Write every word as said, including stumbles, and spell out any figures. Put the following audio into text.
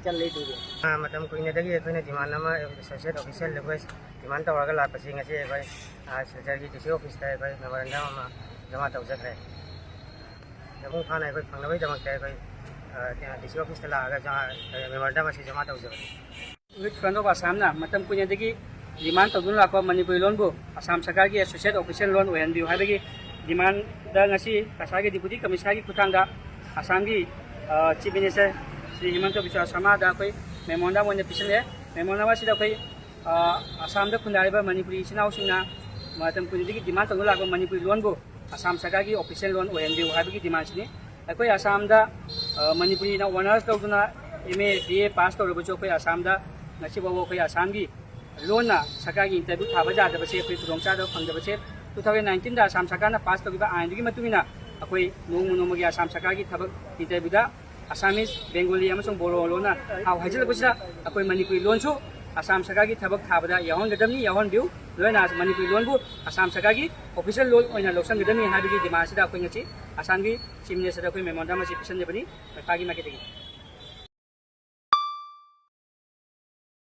ꯆꯠꯂꯦ ꯑꯗꯨꯗꯤ꯫ ꯑꯥ, ꯃꯇꯝ ꯀꯨꯏꯅꯗꯒꯤ ꯑꯩꯈꯣꯏꯅ demand ꯑꯃ associate official request demand ꯇꯧꯔꯒ ꯂꯥꯛꯄꯁꯤ ꯉꯁꯤ ꯑꯩꯈꯣꯏ, ꯑꯥ, ꯁꯤꯜꯆꯔꯒꯤ D C office ꯇ ꯑꯩꯈꯣꯏ memorandum ꯑꯃ ꯖꯃꯥ ꯇꯧꯖꯈ꯭ꯔꯦ꯫ ꯃꯄꯨꯡ ꯐꯥꯅ ꯑꯩꯈꯣꯏ ꯐꯪꯅꯕꯒꯤꯗꯃꯛꯇ ꯑꯩꯈꯣꯏ, ꯑꯥ, D C office ꯇ ꯂꯥꯛꯑꯒ ꯖꯃꯥ, memorandum ꯑꯁꯤ ꯖꯃꯥ ꯇꯧꯖꯕꯅꯤ꯫ Youth Front of Assam ꯅ ꯃꯇꯝ ꯀꯨꯏꯅꯗꯒꯤ demand ꯇꯧꯗꯨꯅ ꯂꯥꯛꯄ ꯃꯅꯤꯄꯨꯔꯤ ꯂꯣꯟꯕꯨ ꯑꯁꯥꯝ ꯁꯔꯀꯥꯔꯒꯤ associate official ꯂꯣꯟ ꯑꯣꯏꯍꯟꯕꯤꯌꯨ ꯍꯥꯏꯕꯒꯤ demand ꯗ ꯉꯁꯤ ꯀꯁꯥꯔꯒꯤ Deputy Commissioner ꯒꯤ ꯈꯨꯠꯊꯥꯡꯗ ꯑꯁꯥꯝꯒꯤ, ꯑ, Chief Minister ꯁ꯭ꯔꯤ ꯍꯤꯃꯟꯇ ꯕꯤꯁ꯭ꯋ ꯁꯔꯃꯥꯗ ꯑꯩꯈꯣꯏ memorandum ꯑꯣꯏꯅ ꯄꯤꯁꯤꯜꯂꯦ꯫ Memorandum ꯑꯁꯤꯗ ꯑꯩꯈꯣꯏ, ꯑ, ꯑꯁꯥꯝꯗ ꯈꯨꯟꯗꯥꯔꯤꯕ ꯃꯅꯤꯄꯨꯔꯤ ꯏꯆꯤꯟ ꯏꯅꯥꯎꯁꯤꯡꯅ ꯃꯇꯝ ꯀꯨꯏꯅꯗꯒꯤ demand ꯇꯧꯗꯨꯅ ꯂꯥꯛꯄ ꯃꯅꯤꯄꯨꯔꯤ ꯂꯣꯟꯕꯨ ꯑꯁꯥꯝ ꯁꯔꯀꯥꯔꯒꯤ official ꯂꯣꯟ ꯑꯣꯏꯍꯟꯕꯤꯌꯨ ꯍꯥꯏꯕꯒꯤ demand ꯁꯤꯅꯤ꯫ ꯑꯩꯈꯣꯏ ꯑꯁꯥꯝꯗ, ꯑ, ꯃꯅꯤꯄꯨꯔꯤꯅ honours ꯂꯧꯗꯨꯅ M A, B A pass ꯇꯧꯔꯕꯁꯨ ꯑꯩꯈꯣꯏ ꯑꯁꯥꯝꯗ ꯉꯁꯤ ꯐꯥꯎꯕ ꯑꯩꯈꯣꯏ ꯑꯁꯥꯝꯒꯤ ꯂꯣꯟꯅ ꯁꯔꯀꯥꯔꯒꯤ interview ꯊꯥꯕ ꯌꯥꯗꯕꯁꯦ, ꯑꯩꯈꯣꯏ ꯈꯨꯗꯣꯡꯆꯥꯗꯕ ꯐꯪꯗꯕꯁꯦ, two thousand nineteen ꯗ ꯑꯁꯥꯝ ꯁꯔꯀꯥꯔꯅ pass ꯇꯧꯈꯤꯕ ꯑꯥꯏꯟꯗꯨꯒꯤ ꯃꯇꯨꯡ ꯏꯟꯅ ꯑꯩꯈꯣꯏ ꯅꯣꯡꯃ ꯅꯣꯡꯃꯒꯤ ꯑꯁꯥꯝ ꯁꯔꯀꯥꯔꯒꯤ ꯊꯕꯛ interview ꯗ Assamese, Bengali ꯑꯃꯁꯨꯡ ꯕꯣꯔꯣ ꯂꯣꯟꯅ ꯊꯥꯎ ꯍꯥꯏꯖꯤꯜꯂꯛꯄꯁꯤꯗ ꯑꯩꯈꯣꯏ ꯃꯅꯤꯄꯨꯔꯤ ꯂꯣꯟꯁꯨ ꯑꯁꯥꯝ ꯁꯔꯀꯥꯔꯒꯤ ꯊꯕꯛ ꯊꯥꯕꯗ ꯌꯥꯎꯍꯟꯒꯗꯕꯅꯤ, ꯌꯥꯎꯍꯟꯕꯤꯌꯨ꯫ ꯂꯣꯏꯅ ꯃꯅꯤꯄꯨꯔꯤ ꯂꯣꯟꯕꯨ ꯑꯁꯥꯝ ꯁꯔꯀꯥꯔꯒꯤ official ꯂꯣꯟ ꯑꯣꯏꯅ ꯂꯧꯁꯤꯟꯒꯗꯕꯅꯤ ꯍꯥꯏꯕꯒꯤ demand ꯁꯤꯗ ꯑꯩꯈꯣꯏ ꯉꯁꯤ ꯑꯁꯥꯝꯒꯤ Chief Minister ꯗ ꯑꯩꯈꯣꯏ memorandum ꯑꯁꯤ ꯄꯤꯁꯤꯟꯖꯕꯅꯤ꯫ ꯃꯈꯥꯒꯤ ꯃꯥꯏꯀꯩꯗꯒꯤ꯫